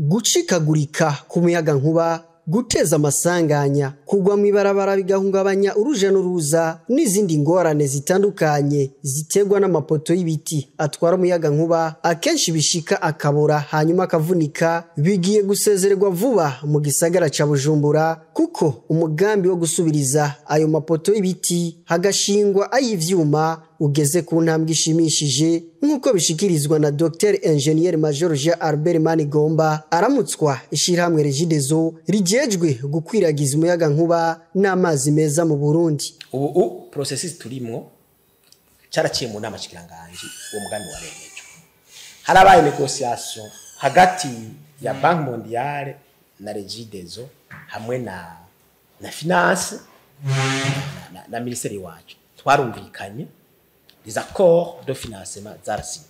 Gucikagurika k'umuyaga nkuba, guteza amasanganya, kugwa mw'ibarabara bigahungabanya uruja n'uruza n'izindi ngorane zitandukanye ziterwa n'amapoto y'ibiti atwara umuyaga nkuba, akenshi bishika akabora hanyuma akavunika, bigiye gusezererwa vuba mu gisagara ca Bujumbura, kuko umugambi wo gusubiriza ayo mapoto y'ibiti hagashingwa ay'ivyuma ugeze ku ntambwe ishimishije, nk'uko bishikirizwa na Dr Ingenieur Major Jean Albert Manigomba aramutswa ishirahamwe Regideso rijejwe gukwiragiza umuyaga nkuba n'amazi meza mu Burundi. Ubu processus turimwo caraciye mu nama shikiranganji, uwo mugambi waremejwe. Harabaye négociation hagati ya Banque Mondiale na Regideso hamwe na finance na ministère wacu. Twarumvikanye, les accords de financement zarasinye.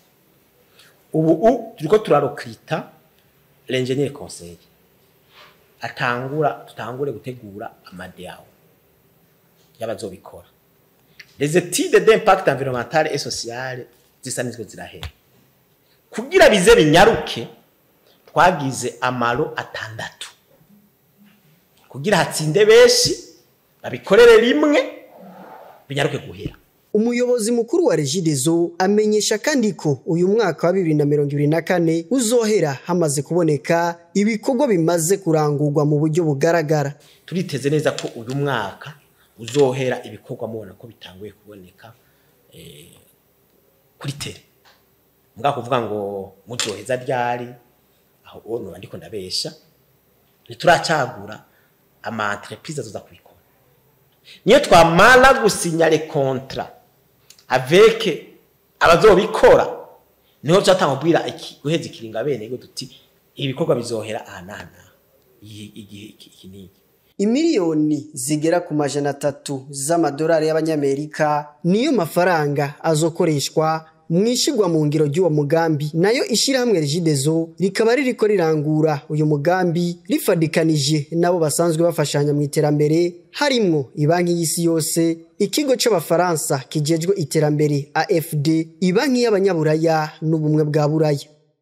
Ubu turiko turarecruta l'ingénieur conseil atangura, tutangure gutegura ama DAO y'abazobikora. Les études d'impact environnemental et social zisa nizwo zirahera. Kugira bize binyaruke, twagize ama lots 6 kugira hatsinde benshi, babikorere rimwe, binyaruke guhera. Umuyobozi mukuru wa Regideso amenyesha kandi ko uyu mwaka wa 2024 uzohera hamaze kuboneka ibikorwa bimaze kurangurwa mu buryo bugaragara. Turiteze neza ko uyu mwaka uzohera ibikorwa mubona ko bitanguye kuboneka kuri terrain. Mbwa kuvuga ngo muzoheza ryari, aho ono ndiko ndabesha, ntituracagura ama entreprise azoza kubikora. Niyo twamara gusinya les contrats avec abazobikora, niho cyatanga kubwira iki guheza ikiringa bene ngo duti ibikorwa bizohera aha n'aha n'aha, igihe iki n'iki. Imiliyoni zigera ku 300 z'amadolari y'abanyamerika niyo mafaranga azokoreshwa mwishigwa mu ngiro ry'uwo mugambi. Nayo ishirahamwe Regideso rikaba ririko rirangura uyu mugambi rifadikanije nabo basanzwe bafashanya mu iterambere, harimwo ibanki y'isi yose, ikigo c'abafaransa kijejwe iterambere AFD, ibanki y'abanyaburaya n'ubumwe bwa Buraya.